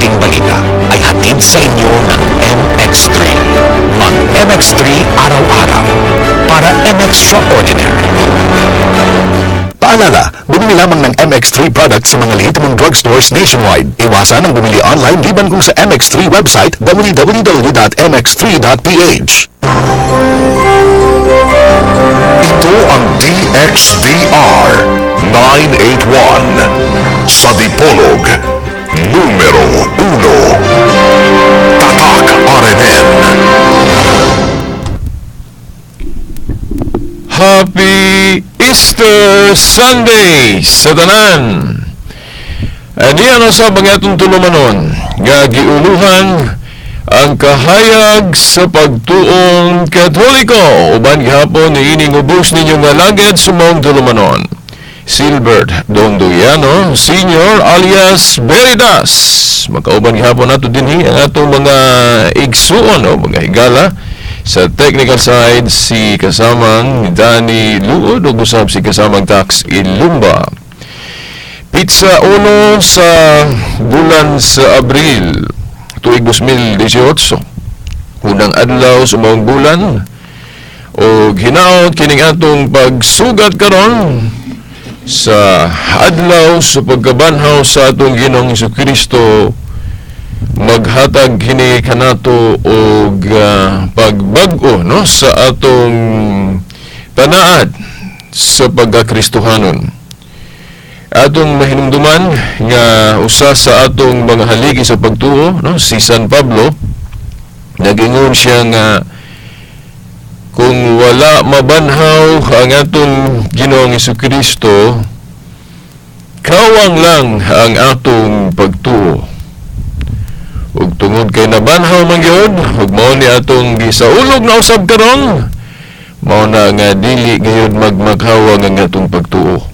Mabuting Balita ay hatid sa inyo ng MX3. Mag MX3 araw-araw para MX-Extraordinary. Paalala, bumili lamang ng MX3 products sa mga lehitimong drugstores nationwide. Iwasan ang bumili online liban kung sa MX3 website www.mx3.ph. Ito ang DXDR 981 sa Dipolog, numero 1. Tatak RMN. Happy Easter Sunday sa tanan! Aniya na sa mga atong tulumanon nga giuluhan ang kahayag sa pagtuong Katoliko, uban gihapon ni ining ubos ninyo nga lagad sa maong tulumanon, Silbert Dondoyano Senior alias Veritas. Makauban gihapon nato dinhi ang atong mga igsuon o mga higala. Sa technical side, si kasamang Danny Luod ug usab si kasamang Tax Ilumba. Petsa 1 sa bulan sa Abril, tuig 2018. Unang adlaw sa maong bulan o hinaot kining atong pagsugat karon sa adlaw sa pagkabanhaw sa atong Ginoong Kristo maghatag kini kanato og pagbag-o, no, sa atong panaad sa pagkakristohanon. Atong mahinumduman nga usa sa atong mga haligi sa pagtuo, no, si San Pablo, nagingon siya nga kung wala mabanhaw ang atong Ginoong Kristo, kawang lang ang atong pagtuo. Ug tungod kay nabanhaw man gyud, ug mao ni atong gisaulog na usab karon, mao na nga dili gayud magmaghawang ang atong pagtuo.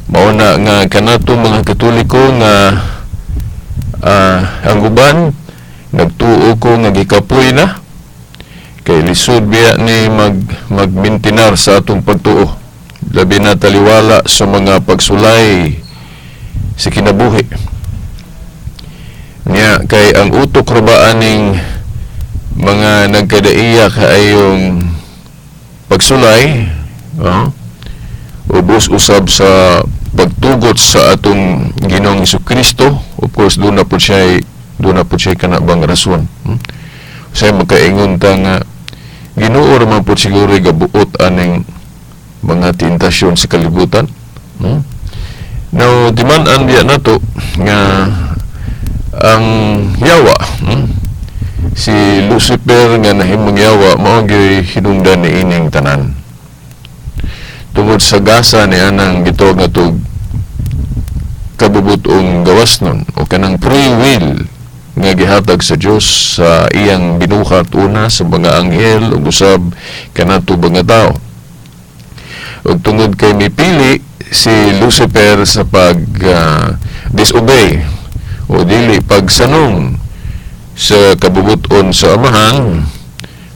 Mao na nga kanato mga Katoliko nga ang uban nagtuo ko nga gikapoy na kay lisod biya ni magmintinar sa atong pagtuo, labi na taliwala sa mga pagsulay sa kinabuhi niya, kay ang utok ra ba aning mga nagkadaiya kaayong pagsulay, ubos usab sa pagtugot sa atong Ginoong Kristo. Of course, doon na po siya kana bang rason, Say makaingon ta nga Ginoo ra man po siguro gabuot aning mga tentasyon sa kalibutan, Now, timan-an biya nato nga ang yawa, si Lucifer nga nahimong yawa, mao gyud hinungdan ni ining tanan tungod sa gasa ni anang gitawag nga tug kabubut-ong gawas nun o kanang free will nga gihatag sa Dios sa iyang binuhat una sa mga anghel ug usab kanato mga tao. Ug tungod kay mipili si Lucifer sa pag disobey o dili pagsanong sa kabubuton sa Amahan,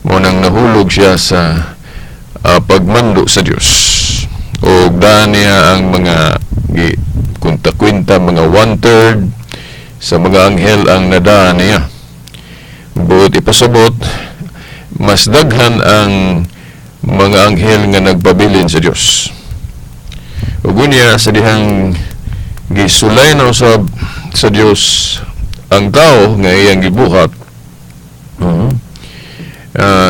mo nang nahulog siya sa pagmando sa Dios o daan niya ang mga gi kunta-kwinta mga one-third sa mga anghel ang nadaan niya. Buot ipasabot, mas daghan ang mga anghel nga nagpabilin sa Dios. Ug unya sa dihang gisulay na usab sa Dios ang tao nga iyang gibuhat,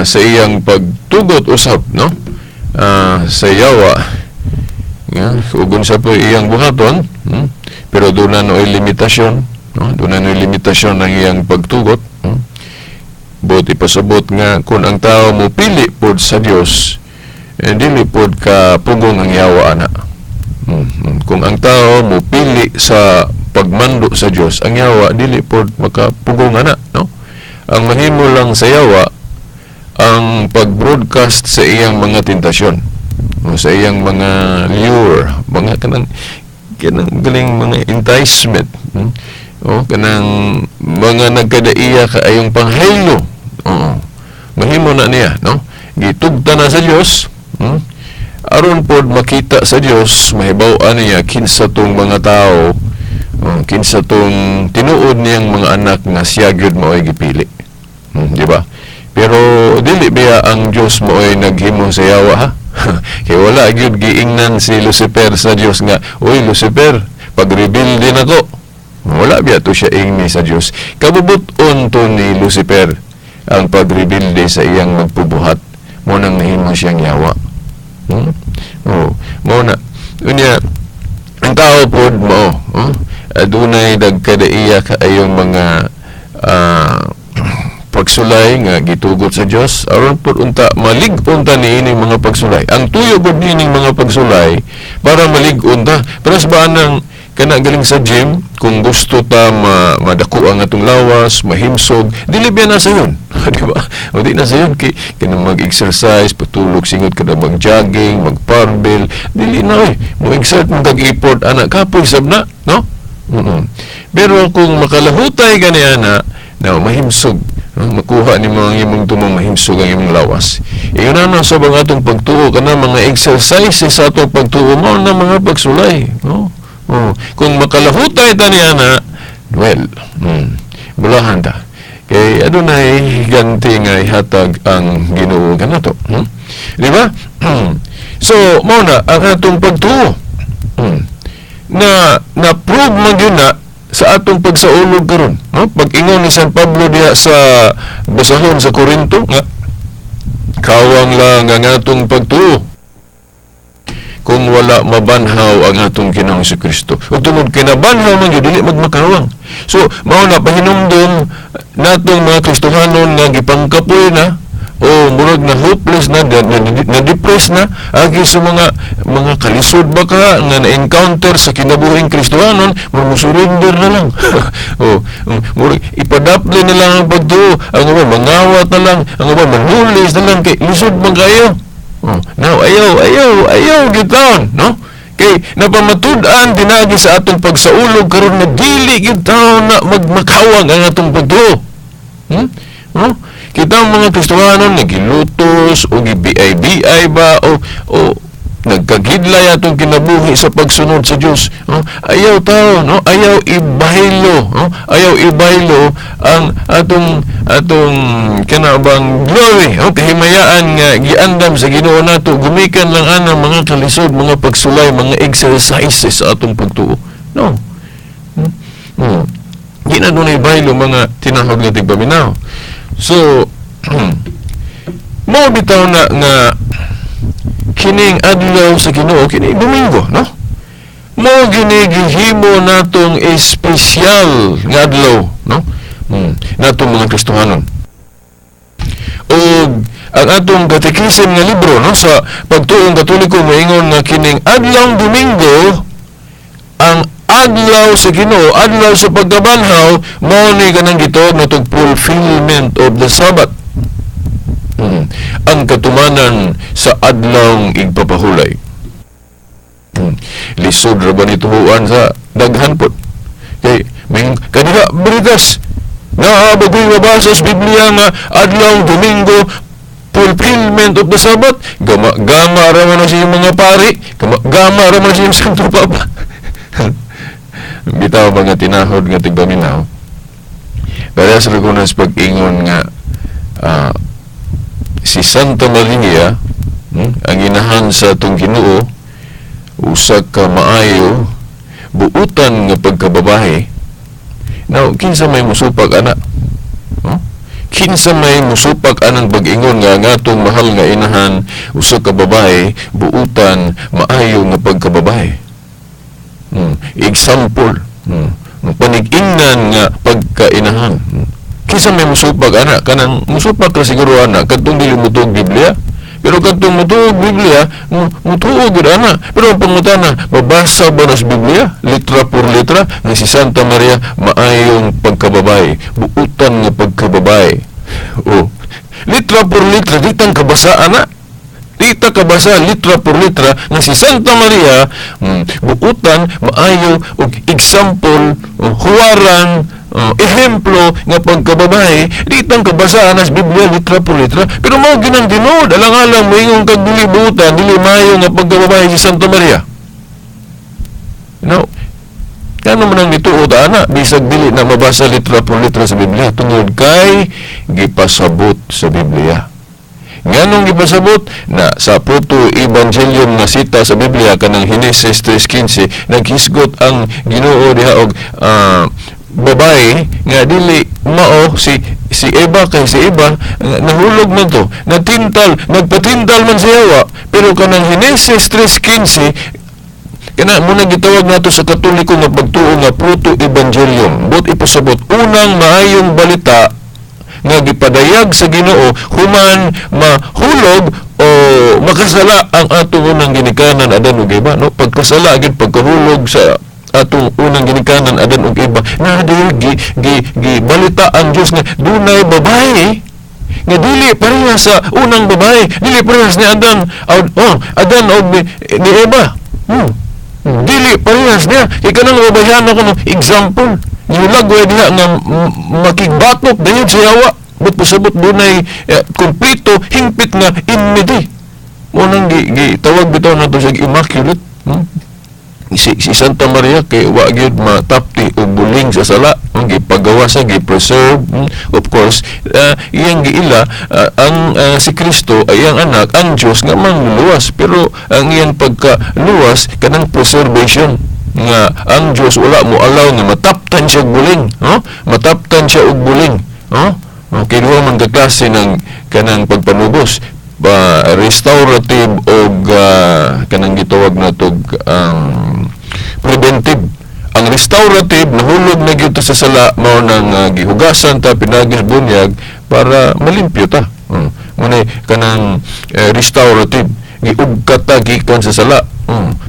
sa iyang pagtugot usab, no, sa yawa nga ug unsa po iyang buhaton, Pero doon na no'y limitasyon, no, doon na no'y limitasyon ang iyang pagtugot. Buot ipasabot nga kung ang tao mo pili pod sa Dios, eh, dili pod ka pugong ang yawa ana. Kung ang tao mo pili sa pagmando sa Dios, ang yawa dili pod makapugong ana, no. Ang mahimo lang sa yawa ang pag-broadcast sa iyang mga tentasyon o sa iyang mga lure, mga kanang kanang galing mga enticement, O kanang mga nagkadaiya kaayong panghaylo. Oo. Mahimo na niya, no? Gitugta na sa Dios, Aron pod makita sa Dios, mahibaw-an niya kinsa tong mga tao, oh, kinsa tong tinuod niyang iyang mga anak nga siya gyud mao'y gipili. Di ba? Pero dili biya ang Dios mao'y naghimo sa yawa, ha? Kay wala gyud giingnan si Lucifer sa Dios nga, "Uy Lucifer, pag-rebelde nako." Wala biya to siya ingni sa Dios. Kabubut-on to ni Lucifer ang pagrebelde sa iyang magpubuhat. Mao nang nahimo siyang yawa. Oh, mao na. Unya, ang tao pod mao, oh, adunay dagkadaiya kaayong mga pagsulay nga gitugot sa Dios aron pod unta malig-on ta niining mga pagsulay. Ang tuyo pod niining mga pagsulay para malig-on ta. Pero sa ba nang kana galing sa gym, kung gusto ta madako ang atong lawas, mahimsog, dili biya na sayon. Di ba? O di na sayon kay kanang mag-exercise, patulog singot kada mag-jogging, mag-barbell, dili na oy. Mo exert mo kag effort ana, kapoy sab na, no? Pero kung makalahutay ka niya na, na mahimsog, no? Makuha ni mga imong tumong, mahimsog ang imong lawas. Iyon na sa mga atong pagtuo, kana mga exercise sa atong pagtuo mao na mga pagsulay, no? Oh, kung makalahutay ta niya na, well, bulahan ta. Kay adunay ganti nga ihatag ang Ginoo kanato. Di ba? So, mao na ang atong pagtuo. Na na-prove man yun na sa atong pagsaulog karon, no? Pag-ingon ni San Pablo diha sa basahon sa Korinto nga kawang lang ang atong pagtuo kung wala mabanhaw ang atong Ginoong Kristo. Ug tungod kinabanhaw man gyud, dili magmakawang. So mao na pahinumdom natong mga Kristohanon nga gipangkapoy na o murag na hopeless na, na depressed na agi sa mga kalisod ba ka nga na-encounter sa kinabuhing Kristohanon, mo surrender na lang. O murag ipadapli na lang ang pagtuo, ang uban mangawat na lang, ang uban manulis na lang kay lisod man kayo. Oh, now ayaw ayaw ayaw gitaon, no? Kay napamatud-an dinagi sa atong pagsaulog karon na dili gyud taon na magmakawang ang atong pagtuo. No? Kita ang mga Kristohanon nagilutos o gi-BI-BI ba o nagkagidlay atong kinabuhi sa pagsunod sa Dios, no? Ayaw tao, no? Ayaw ibaylo, no? Ayaw ibaylo ang atong kanabang glory, no? Kahimayaan nga giandam sa Ginoo nato gumikan lang anang mga kalisod, mga pagsulay, mga exercises sa atong pagtuo, no? Di na dunay baylo, mga tinahog nga tigpaminaw. So, mao bitaw na nga kining adlaw sa Ginoo, kini Domingo, no? Mao gini gihimo natong espesyal nga adlaw, no? Natong mga Kristohanon. Og ang atong katekisim nga libro, no, sa pagtuong Katoliko moingon nga kining adlaw Domingo ang adlaw sa Ginoo, adlaw sa pagkabanhaw, mao ni kanang gitawag natong fulfillment of the Sabbath. Ang katumanan sa adlawng igpapahulay. Lisod ra ba ni tubuan sa daghan pod? Kay may kanila beritas naa ba ko'y mabasa sa Biblia nga adlaw Domingo fulfillment of the Sabbath? Gama gama ra man sa mga pari, gama, gama ra man sa Santo Papa. Bitaw mga tinahod nga tigpaminaw. Parehas ra ko na sa pag-ingon nga si Santa Maria, ang inahan sa atong Ginoo, usa ka maayo, buutan nga pagkababae. Now, kinsa may musupak ana? Huh? Kinsa may musupak anang pag-ingon nga ang atong mahal nga inahan usa ka babae, buutan, maayo nga pagkababae? Example, panig-ingnan nga pagkainahan. Kinsa may musupak ana? Kanang musupak ka siguro ana kadtong dili motuog Biblia. Pero kadtong motuog Biblia, motuo gyud ana. Pero ang pangutana, mabasa ba na sa Biblia litra por litra nga si Santa Maria maayong pagkababae, buutan nga pagkababae? Oh. Litra por litra ditang kabasa ana. Di ta kabasa litra por litra nga si Santa Maria buutan, maayo og example, huwaran, ehemplo nga pagkababae. Di tang kabasa ana sa Biblia litra por litra, pero mao ginang tinuod, alang-alang moingon kag dili buutan, dili maayo nga pagkababae si Santa Maria. No. Ngano man ang nituo ta ana bisag dili na mabasa litra por litra sa Biblia? Tungod kay gipasabot sa Biblia. Nganong gipasabot na sa proto evangelium nga sita sa Biblia, kanang Henesis 3:15, naghisgot ang Ginoo diha og babae nga dili mao si si Eva, kay si Eva nahulog man to, natintal, nagpatintal man siya wa. Pero kanang Henesis 3:15 kana mo na gitawag nato sa Katoliko nga pagtuo nga proto evangelium, but ipasabot unang maayong balita nga gipadayag sa Ginoo human mahulog o makasala ang atong unang ginikanan Adan ug Eva, no? Pagkasala gyud, pagkahulog sa atong unang ginikanan Adan ug Eva na dili gi, gi, gi balita ang Dios nga dunay babae nga dili parehas sa unang babae, dili parehas ni Adan, oh, Adan og ni Eva. Dili parehas niya kay kanang babayhan ako no example gihulagway diha nga makigbatok dayon sa yawa, but pasabot dunay kompleto, hingpit nga enmity mo nang gi tawag bitaw nato siya immaculate, Si Santa Maria kay wa gyud matapti og buling sa sala, ang gipagawa sa gi-preserve. Of course, iyang giila ang si Kristo ay iyang anak, ang Dios nga mangluluwas, pero ang iyang pagkaluwas kanang preservation nga ang Dios wala mo allow nga mataptan siya og buling, no? Mataptan siya og buling, no? Okay, duha man ka klase ng kanang pagpanubos ba, restorative og kanang gitawag natog preventive. Ang restorative, nahulog na gyud ta sa sala, mao nang gihugasan ta pinagi sa bunyag para malimpyo ta. Muna kanang restorative, giugkat ta gikan sa sala.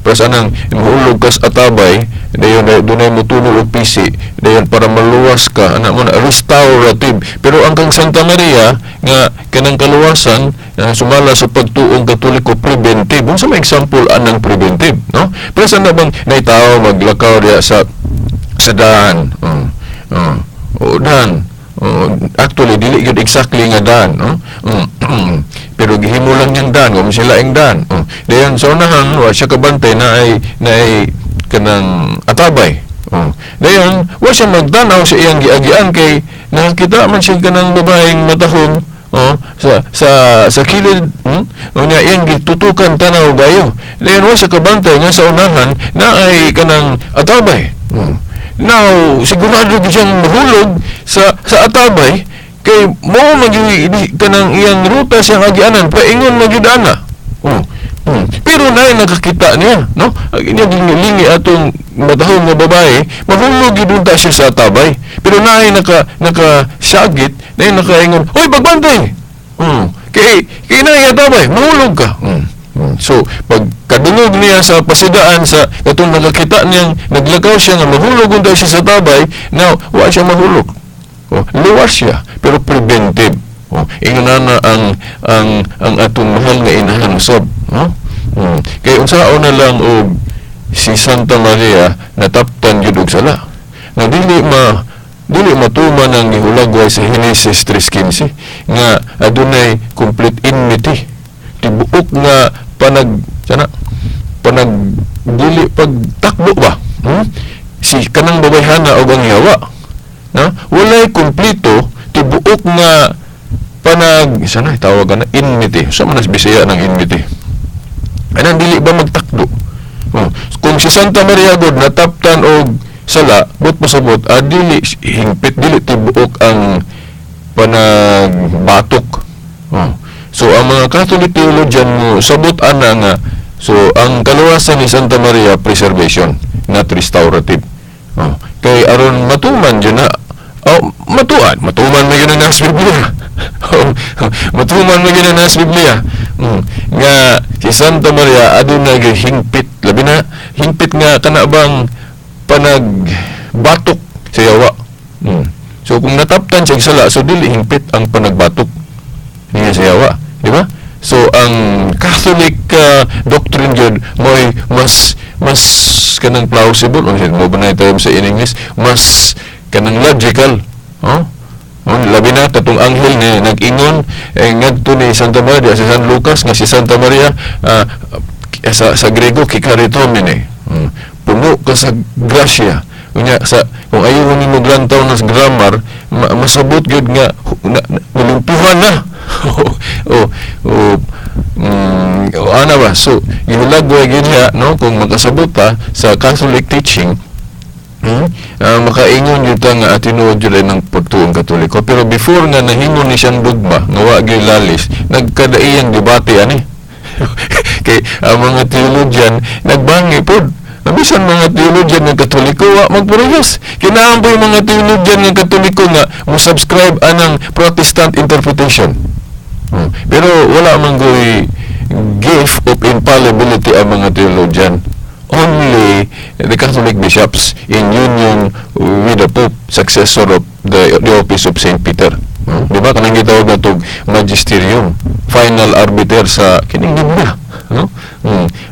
Pero sa anang mahulog ka sa atabay, dayon dunay motunol og pisi, dayon para maluwas ka ana mo na restorative. Pero ang kang Santa Maria nga kanang kaluwasan sumala sa pagtuong Katoliko, preventive. Unsa may example anang preventive, no? Pero sa na bang naitawo maglakaw diya sa daan. Oh, daan. Oh, actually dili gyud exactly nga daan, no? Pero gihimo lang niyang daan, kung sila ing daan. Oh. Dayon sa unahan wa siya kabantay na ay kanang atabay. Oh. Dayon wa siya magtanaw sa iyang giagian kay nakakita man siya kanang babaeng matahong, oh, sa kilid, Unya iyang gitutukan tanaw gayo. Dayon wa siya kabantay nga sa unahan na ay kanang atabay. Now, sigurado gyud siyang mahulog sa atabay kay mo man gyud kanang iyang ruta siyang agianan, paingon man gyud ana. Oh. Pero naay nakakita niya, no? Niya gilingi atong matahong nga babae, mahulog gyud unta siya sa atabay. Pero naay naka sagit, naay nakaingon, "Hoy, pagbantay!" Kay naay atabay, mahulog ka. So, pag kadungog niya sa pasidaan sa katong nakakita niyang naglakaw siya nga mahulog unta siya sa tabay, now, wa siya mahulog. Oh, luwas siya, pero preventive. Oh, ingon na ang atong mahal nga inahan usab, no? Kay unsaon na lang og si Santa Maria nataptan gyud og sala? Na dili matuman ang gihulagway sa Genesis 3:15 nga adunay complete enmity, tibuok nga panag sana panag dili pagtakbo ba, Si kanang babayhana og ang yawa, no? Walay kumpleto tibuok nga panag sana tawag na enmity sa man Bisaya ng enmity anang dili ba magtakdo. Oh, kung si Santa Maria god nataptan og sala, but pasabot dili hingpit, dili tibuok ang panagbatok. Oh. So ang mga Catholic theologian mo sabot ana nga so ang kaluwasan ni Santa Maria preservation, not restorative. Oh. Kay aron matuman dyan na, oh, matuan, matuman man gyud ang nasa Biblia. Matuman man gyud ang nasa Biblia. Nga si Santa Maria aduna gyud hingpit, labi na hingpit nga kana bang panagbatok sa yawa. So kung nataptan siya sala, so dili hingpit ang panagbatok niya sa yawa, di ba? So ang Catholic doctrine gyud mo'y mas kanang plausible, o mo ba na term sa in English, mas kanang logical, oh? Oh, labi na katong anghel nga nag-ingon eh, ngadto ni Santa Maria si San Lucas nga si Santa Maria sa Grego kecharitomene. Puno ka sa grasya. Unya sa kung ayaw nimo glantaw na sa grammar, masabot gyud nga nalimpuhan na. O, ana ba? So, gihulagway gyud niya, no, kung makasabot ta sa Catholic teaching, Makaingon gyud ta nga tinuod gyud ay ng pagtuong Katoliko. Pero before nga nahimo ni siyang dogma nga wa gyud lalis, nagkadaiyang debate ani. Kay ang mga theologian nagbangi pod. Bisan mga theologian ng Katoliko wa magparehas. Kinahanglan yung mga theologian ng Katoliko nga mo subscribe anang Protestant interpretation. Pero wala man goy gift of infallibility ang mga theologian. Only the Catholic bishops in union with the Pope, successor of the office of Saint Peter. Di ba? Kanang gitawag na tog magisterium, final arbiter sa kining Biblia. No?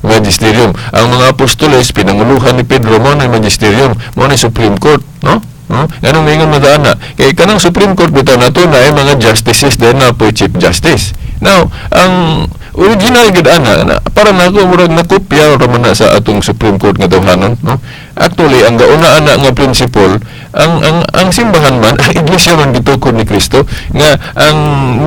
Magisterium. Ang mga apostoles, pinanguluhan ni Pedro, mo na magisterium, mo na Supreme Court. No? No? Anong maingon mo na? Kay kanang Supreme Court bitaw nato na ay mga justices then na po Chief Justice. Now, ang original gid ana na, para nako murag nakopya ra man na sa atong Supreme Court nga tawhanon, no? Actually, ang gauna ana nga principle, ang simbahan man, ang iglesia man gitukod ni Kristo nga ang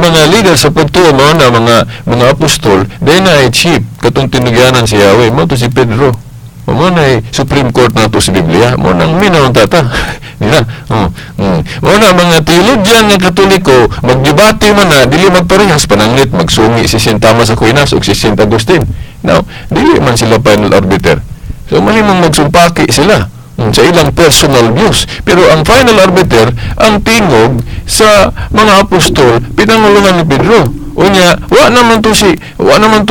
mga leader sa pagtuo mao na mga apostol, then ay chief katong tinugyanan si Yahweh, mo to si Pedro. Mo na Supreme Court nato sa Biblia, mo nang minaw tata. Di ba? Oh. Mo na mga theologian nga Katoliko, magdebate man na dili magparehas, pananglit magsungi si Saint Thomas Aquinas ug si Saint Augustine. Now, dili man sila final arbiter. So mahimong magsumpaki sila sa ilang personal views. Pero ang final arbiter, ang tingog sa mga apostol, pinanguluhan ni Pedro. Unya, wa naman to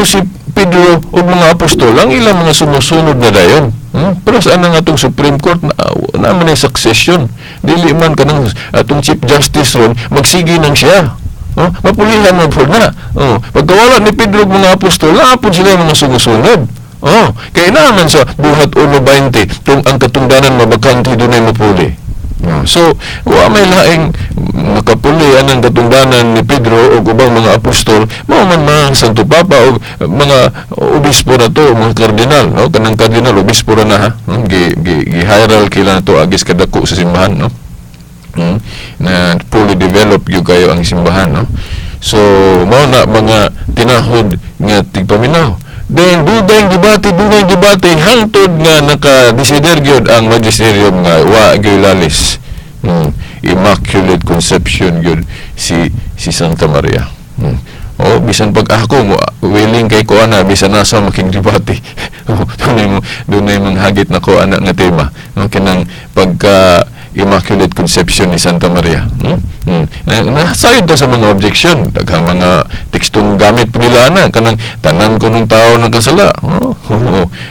si Pedro ug mga apostol ang ilang mga sumusunod na dayon. Pero saan na nga atong Supreme Court na, na man ay succession. Dili man kanang atong Chief Justice ron magsige nang siya. Oh, mapulihan man po na. Oh, pagkawala ni Pedro ug mga apostol, naa pod sila mga sumusunod. Oh, kay naman sa Buhat 1:20, kung ang katungdanan mabakante, dunay mapuli. Oh, so, wa may laing makapuli anang katungdanan ni Pedro o ubang mga apostol, mao man mga Santo Papa o mga obispo na to, mga kardinal, no? Kanang kardinal, obispo ra na ha. Gi hierarchy lang to agis kadako sa simbahan, no? Na fully developed gyud kayo ang simbahan, no? So, mao na mga tinahod nga tigpaminaw. Then, dunay debate, hangtod nga naka-decider gyud ang magisterium nga wa gyud lalis. Immaculate Conception gyud si Santa Maria. Oh, bisan pag ako mo willing kay ko ana bisan nasa makig-debate. Oh, dunay mong hagit na ko ana nga tema. No, kanang pagka Immaculate Conception ni Santa Maria. Na, nasayod ta sa mga objection. Daghang mga tekstong gamit po nila ana kanang tanan ko ng tao nagkasala. Oh.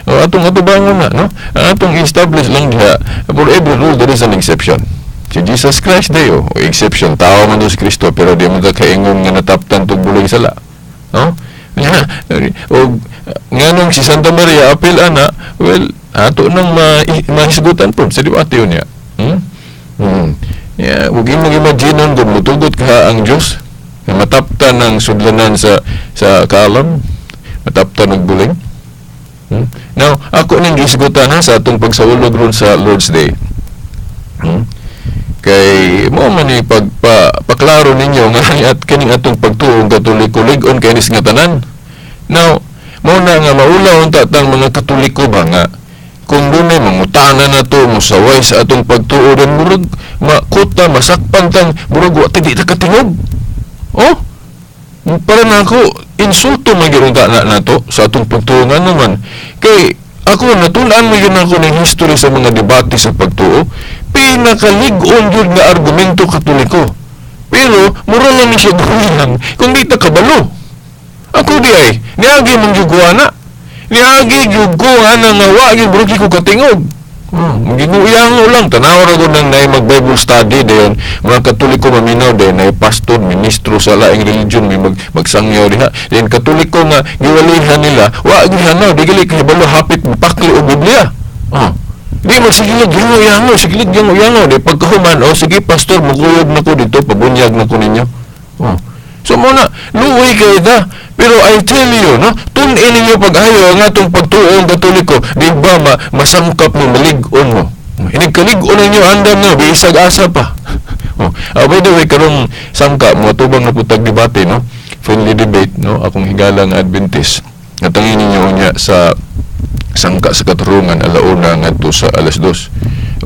Atong atubangon na, no? Ang atong establish lang diha, for every rule there is an exception. Si Jesus Christ dayo, exception, tao man to si Kristo, pero di mo ka kaingon nga nataptan tug buling sala. No? O nganong si Santa Maria apil ana, well, ato nang mahisgutan po sa debate niya. Yeah, ug imong imagine kung mutugot ka ang Dios nga mataptan ng sudlanan sa kaalam, mataptan og buling. Now, ako ning gisgutan ha sa atong pagsaulog ron sa Lord's Day. Kay mo man ni pagpa paklaro ninyo nga at kining atong pagtuong Katoliko lig-on kay nis nga tanan. Now, mo na nga maulaw unta tang mga Katoliko ba nga kung dunay mangutana na to musaway sa atong pagtuo dan murag makuta masakpan tang murag wa ta di ta katingog. Oh, para na ako insulto man gyud unta na nato sa atong pagtuo nga naman. Kay ako natun-an mo yun ako ng history sa mga debate sa pagtuo, pinakalig-on gyud nga argumento Katoliko. Pero mura lang ni siya gawin kung di ta kabalo. Ako di ay niagi man gyud ko ana. Niagi gyud ko ana nga wa gyud murag di ko katingog. Ginuyango lang tanaw ra gud nang naay mag Bible study dayon mga Katoliko maminaw dayon nay pastor, ministro sa laing religion may magsangyaw diha. Then Katoliko nga giwalihan nila wa gihanaw di gali kahibalo hapit pakli og Biblia. Oh. Di magsigilig yango yango, sigilig yango yango di pagkahuman, oh sige pastor, mukuyog na ko dito, pabunyag na ko ninyo. Oh. So mo na luoy kay da. Pero I tell you, no, tun-in ninyo pag-ayo ang atong pagtuong Katoliko, di ba masangkap mo, malig-on mo. Inig kalig-on ninyo andam no, bisag asa pa. Oh, by the way, karong sangka mo tubang na putag debate, no? Friendly debate, no? Akong higalang Adventist. Natangin ninyo unya sa sangka sa katurungan 1:00 ngadto sa 2:00.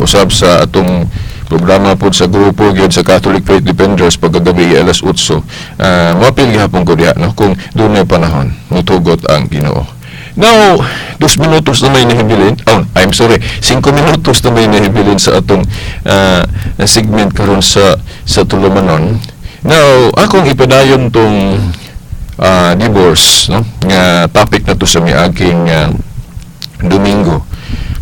Usab sa atong programa pod sa grupo gyud sa Catholic Faith Defenders pagkagabi 8:00. Moapil gihapon ko diha, no, kung dunay panahon, mutugot ang Ginoo. Now, 2 minutos na may nahibilin. Oh, I'm sorry. 5 minutos na may nahibilin sa atong segment karon sa tulumanon. Now, akong ipadayon tong divorce, no? Nga topic na to sa miaging Domingo.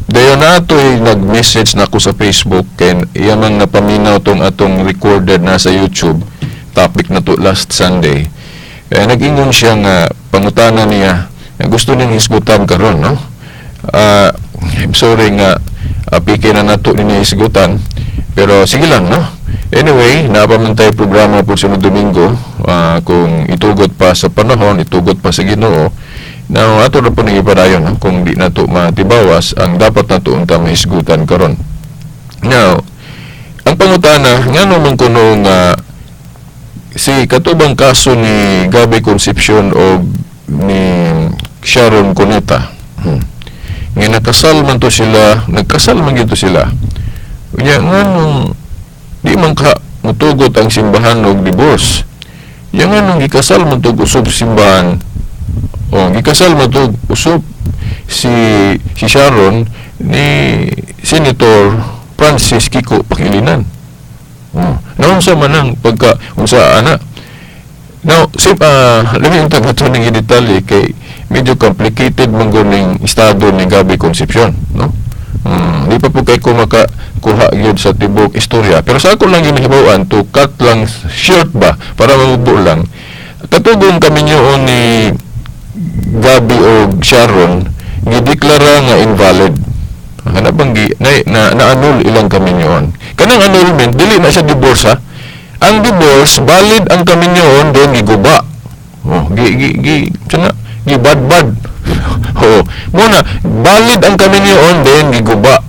Dayon na ato'y nag-message na ako sa Facebook kay iyamang napaminaw tong atong recorded na sa YouTube topic na to last Sunday. Eh, nag-ingon siya nga pangutana niya nga gusto niyang hisgutan karon, no? I'm sorry nga piki na nato ni hisgutan, pero sige lang, no? Anyway, naa pa man tay programa po sa Domingo, kung itugot pa sa panahon, itugot pa sa Ginoo. Now, ato na po nang ipadayon, no? Kung di nato matibawas ang dapat nato unta mahisgutan karon. Now, ang pangutana, ngano man kuno nga si katubang kaso ni Gabby Concepcion o ni Sharon Cuneta, nga nakasal man to sila, nagkasal man gito sila. Unya, nganong di man ka mutugot ang simbahan og divorce? Ya, nganong gikasal man to usop simbahan o gikasal man to usop si Sharon ni Senator Francis Kiko Pangilinan? Oh. Naunsa man ang pagka unsa ana? Now, si labi unta ba ning detalye kay medyo complicated man gud ning estado ni Gabby Concepcion, no? Di pa po kay ko makakuha gyud sa tibok istorya. Pero sa ako lang gyud nahibaw-an, to cut lang short ba para mamubo lang. Katugong kami niyo ni Gabby o Sharon gideklara nga invalid. Kana bang gi, na, na, na-annul ilang kaminyoon. Kanang annulment dili na siya divorce ha. Ang divorce, valid ang kaminyoon, then giguba. Oh, gi gi gi sana gi bad bad. Oh, muna valid ang kaminyoon, then giguba.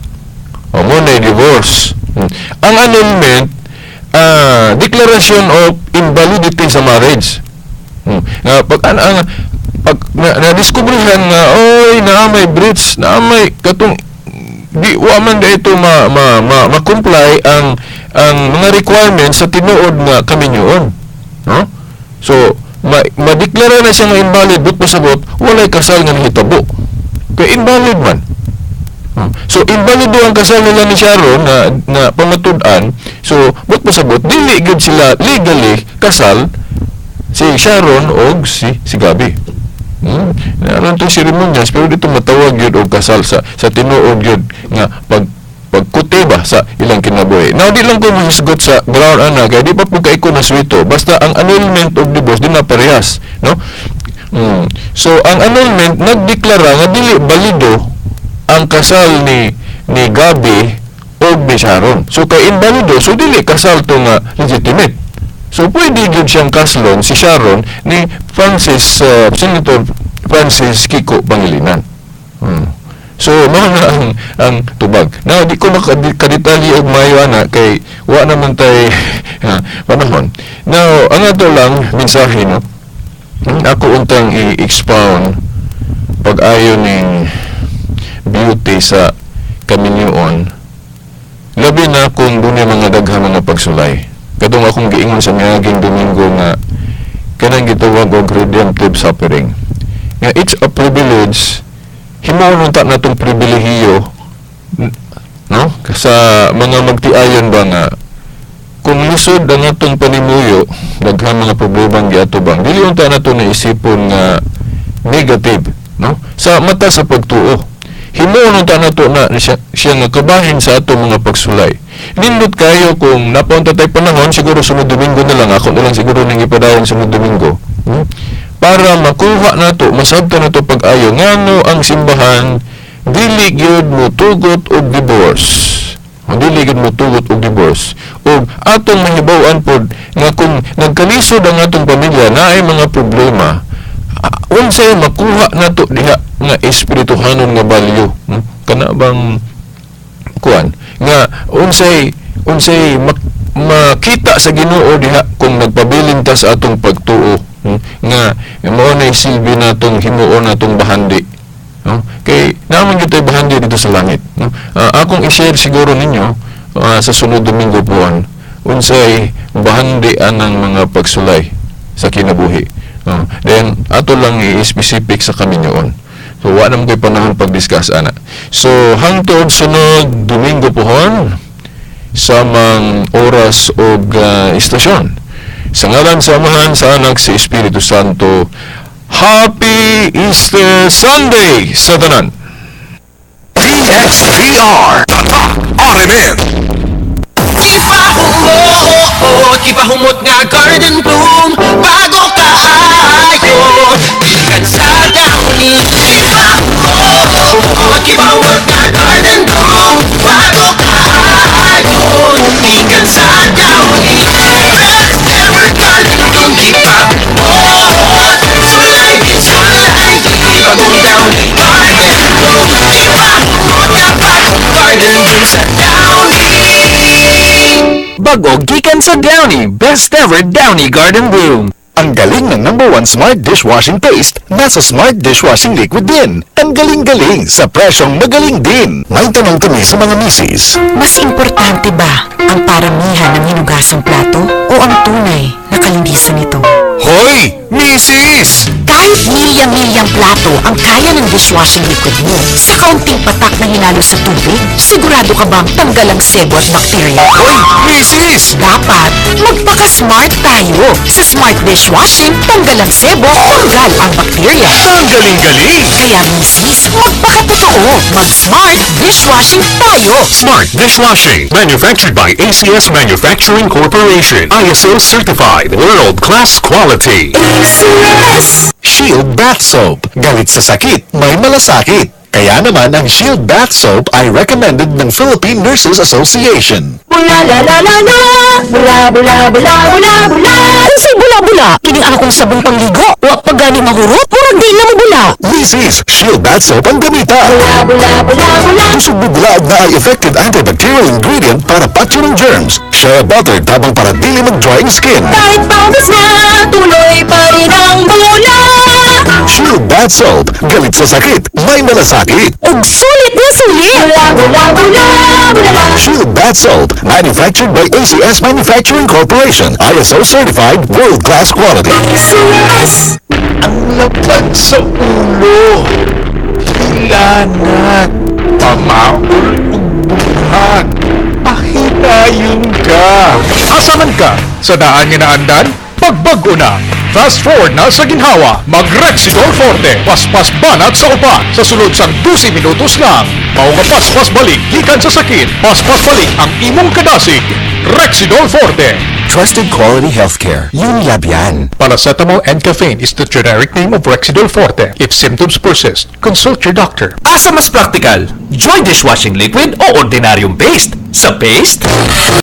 Oh, muna divorce. Ang annulment, declaration of invalidity sa marriage. Nga pag ang pag na diskubrihan nga oy naa may breach, naa may katong di wa man da ito ma ma, ma, ma-comply ang mga requirements sa tinuod nga kaminyoon, no? So madeklara na siya nga invalid, but pasabot walay kasal nga nahitabo kay invalid man. So invalido ang kasal nila ni Sharon na pamatud-an. So but pasabot dili gyud sila legally kasal si Sharon og si Gabi. Naron to seremonyas pero dito matawag gyud og kasal sa tinuod gyud nga pagkuti ba sa ilang kinabuhi. Now, di lang ko mahisgot sa ground ana kay di pa po kay ko naswito. Basta ang annulment og divorce di na parehas, no? So ang annulment nagdeklara nga dili balido ang kasal ni Gabi og ni Sharon. So kay invalido, so dili kasal to nga legitimate. So pwede gyud siyang kaslon si Sharon ni Francis Senator Francis Kiko Pangilinan. So mao na ang tubag. Now di ko makadetalye og maayo ana kay wa naman tay panahon. Now ang ato lang mensahe, no. Ako untang i-expound pag-ayo ning beauty sa kaminyoon, labi na kung dunay mga daghan mga pagsulay. Katong akong giingon sa miaging Domingo nga kanang gitawag og redemptive suffering nga it's a privilege, himuon unta natong pribilehiyo, no, sa mga magtiayon ba nga kung lisod ang atong panimuyo, daghan mga problema ang giatubang, dili unta nato naisipon nga negative, no? Sa mata sa pagtuo, himuon unta nato na siya nga kabahin sa atong mga pagsulay. Nindot kayo kung napaunta tay panahon, siguro sunod Domingo na lang, ako na lang siguro nang ipadayon sunod Domingo. Para makuha nato, masabtan nato pag-ayo ngano ang simbahan dili gyud motugot og divorce. Ang dili gyud motugot og divorce. Ug atong mahibaw-an pod nga kung nagkalisod ang atong pamilya, naay mga problema, unsay makuha nato diha nga espirituhanon nga value? Kana bang kuan nga Nga unsay unsay makita sa Ginoo diha kung nagpabilin ta sa atong pagtuo, nga mao na silbi natong himuon natong bahandi, no? Kay naman gyud tay bahandi dito sa langit, no? Akong i-share siguro ninyo sa sunod Domingo puan unsay bahandi anang mga pagsulay sa kinabuhi, no? Then ato lang i-specific sa kaminyoon. So wa naman ko'y panahon pag-discuss ana. So hangtod sunod Domingo pohon sa mang oras og istasyon. Sa ngalan sa Amahan, sa Anak, sa Espiritu Santo. Happy Easter Sunday sa tanan. DXDR. Tatak RMN. Gipahumot, gipahumot nga garden bloom. Bago kaayo, gikan sa Downy. Gipahumot, gipahumot nga garden bloom. Bago kaayo, gikan sa Downy. Best ever garden bloom. Gipahumot, sulay, sulay. Bagong Downy garden bloom. Gipahumot nga bagong garden bloom sa Downy. Bago gikan sa Downy, best ever Downy Garden Bloom. Ang galing ng number one Smart dishwashing paste, nasa Smart dishwashing liquid din. Ang galing-galing sa presyong magaling din. May tanong kami sa mga misis. Mas importante ba ang paramihan ng hinugasang plato o ang tunay na kalinisan nito? Hoy! Misis! Kahit milya-milyang plato ang kaya ng dishwashing liquid mo, sa kaunting patak na hinalo sa tubig, sigurado ka bang tanggal ang sebo at bakterya? Hoy! Misis! Dapat magpaka-smart tayo. Sa Smart Dishwashing, tanggal ang sebo, tanggal ang bakterya. Ang galing-galing! Kaya misis, magpakatotoo. Mag-Smart Dishwashing tayo. Smart Dishwashing. Manufactured by ACS Manufacturing Corporation. ISO certified. World-class quality. ACS. Shield Bath Soap. Galit sa sakit, may malasakit. Kaya naman ang Shield Bath Soap ay recommended ng Philippine Nurses Association. Bula la la la la. Bula bula bula bula bula. Unsay bula bula? Kining akong sabong pangligo. Wa pa gani mahurot. Murag di na mobula. Misis, Shield Bath Soap ang gamita. Bula bula bula bula. Kusog bubula og naay effective antibacterial ingredient para patyon ng germs. Shea butter tabang para dili mag-dry ang skin. Kahit pawis na, tuloy pa rin ang bula. Shield Bath Soap. Galit sa sakit, may malasakit. Ug sulit na sulit. Bula bula bula bula. Shield Bath Soap. Manufactured by ACS Manufacturing Corporation. ISO certified, world-class quality. ACS. Ang lapad sa ulo. Hilanat. Pamaol ug buhat. Pahidayon ka. Asa man ka? Sa daan nga naandan? Pagbag-o na! Fast forward na sa ginhawa. Mag-Rexidol Forte. Paspas banat sa upat. Sa sulod sang 12 minutos lang. Mao nga paspas balik gikan sa sakit. Paspas balik ang imong kadasig. Rexidol Forte. Trusted quality healthcare. Unilab yan. Paracetamol and caffeine is the generic name of Rexidol Forte. If symptoms persist, consult your doctor. Asa mas practical? Joy dishwashing liquid o ordinaryong paste? Sa paste?